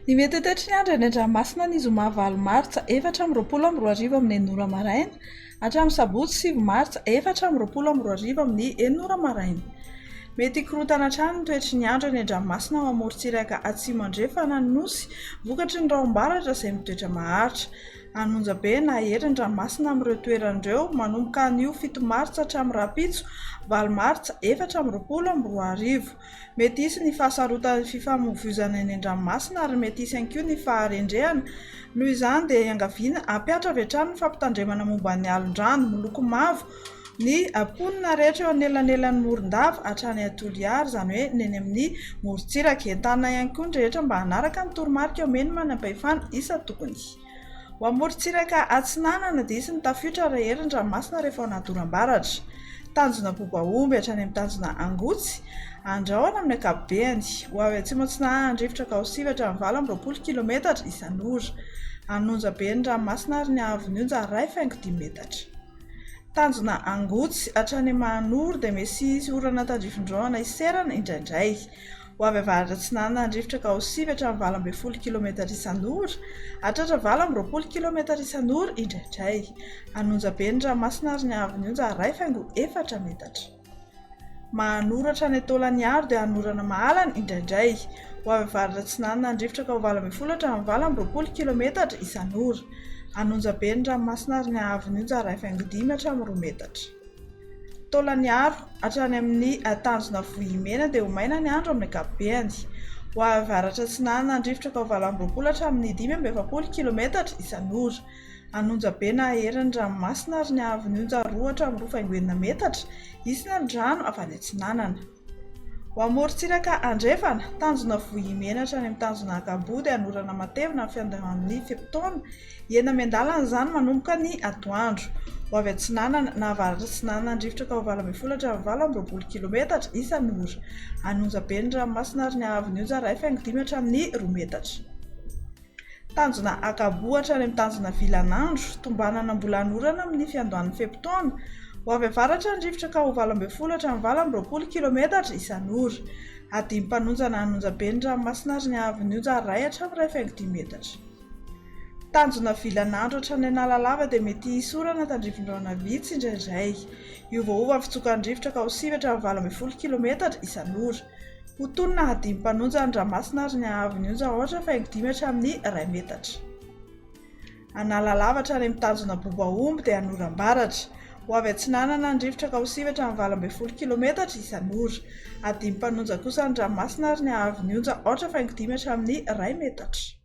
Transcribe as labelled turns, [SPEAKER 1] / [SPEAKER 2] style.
[SPEAKER 1] Ny mety ho toetry ny andro eny an-dranomasina ny zoma valo martsa 2024 amin'ny enina ora maraina hatramin'ny sabotsy sivy martsa 2024 amin'ny enina ora maraina. Mety hikorontana hatrany ny toetry ny andro eny an-dranomasina ao amorontsiraka atsimo andrefana ny Nosy vokatry ny rahom-baratra izay mitoetra maharitra. An'onja be na hery ny ranomasina amin'ireo toerana ireo manomboka anio fito martsa hatramin'ny rahampitso valo martsa 2024. Mety hisy ny fahasarotan'ny fifamoivoizana eny an-dranomasina ary mety hisy ihany koa ny faharendrehana. Noho izany dia iangaviana hampihatra avy hatrany ny fampitandremana momba ny alon-drano miloko mavo ny mponina rehetra eo anelanelan'i Morondava hatrany Toliara, izany hoe ny eny amin'ny morontsiraka. Entanina ihany koa ny rehetra mba hanaraka ny toromarika omen'ny manam-pahefana isan-tokony. Ho amorontsiraka atsinanana dia hisy ny tafiotra raha hery ny ranomasina rehefa ao anaty oram-baratra. Tanjona Bobaomby hatrany amin'ny tanjona Angotsy, Andrahona amin'ny ankapobeny. Ho avy atsimo atsinanana ny rivotra ka ho sivy hatramin'ny 28 kilometatra isan'ora. Hanonja be ny ranomasina ary ny haavon'ny onja 1,5 metatra. Tanjona Angotsy hatrany Mahanoro dia mesy hisy orana tandrifin-drahona hiserana indraindray. Ho avy avaratra atsinanana ny rivotra ka ho sivy hatramin'ny 18 kilometatra isan'ora, hahatratra 28 kilometatra isan'ora indraindray. Hanonja be ny ranomasina ary ny haavon'ny onja 1,4 metatra. Mahanoro hatrany Taolagnaro dia hanorana mahalana indraindray. Ho avy avaratra atsinanana ny rivotra ka ho 18 hatramin'ny 28 kilometatra isan'ora. Hanonja be ny ranomasina ary ny haavon'ny onja 1,5 hatramin'ny roa metatra. Taolagnaro hatrany amin'ny tanjona Vohimena dia ho maina ny andro amin'ny ankapobeny. Ho avy avaratra atsinanana ny rivotra ka ho 28 hatramin'ny 45 kilometatra isan'ora. An'onja be na hery ny ranomasina ary ny haavon'ny onja roa hatramin'ny roa faingo enina metatra, hisy ny rano avy any atsinanana. Ho amorontsiraka andrefana, tanjona Vohimena hatrany amin'ny tanjona Ankamboa dia hanorana matevina ny fiandohan'ny fe-potoana, hihena miandalana izany manomboka ny atoandro. Ho avy atsinanana na avaratra atsinanana ny rivotra ka ho 18 hatramin'ny 28 kilometatra isan'ora. An'onja be ny ranomasina ary ny haavon'ny onja iray faingo dimy hatramin'ny roa metatra. Tanjona Ankaboa hatrany amin'ny tanjona Vilanandro, tombanana mbola hanorana amin'ny fiandohan'ny fe-potoana. Ho avy avaratra ny rivotra ka ho 18 hatramin'ny 28 kilometatra isan'ora. Hadino mpanonja na hanonja be ny ranomasina ary ny haavon'ny onja iray hatramin'ny iray faingo dimy metatra. Tanjona Vilanandro hatrany Analalava dia mety hisy orana tandrifin-drahona vitsy indraindray. Hiovaova ny fitsokan'ny rivotra ka ho sivy hatramin'ny 18 kilometatra isan'ora. Ho tonona hadimy mpanonja ny ranomasina ary ny haavon'ny onja aotra faingo dimy hatramin'ny iray metatra. Analalava hatrany amin'ny tanjona Bobaomby dia hanoram-baratra. Ho avy atsinanana ny rivotra ka ho sivy hatramin'ny 18 kilometatra isan'ora. Hadimy mpanonja kosa ny ranomasina ary ny haavon'ny onja aotra faingo dimy hatramin'ny iray metatra.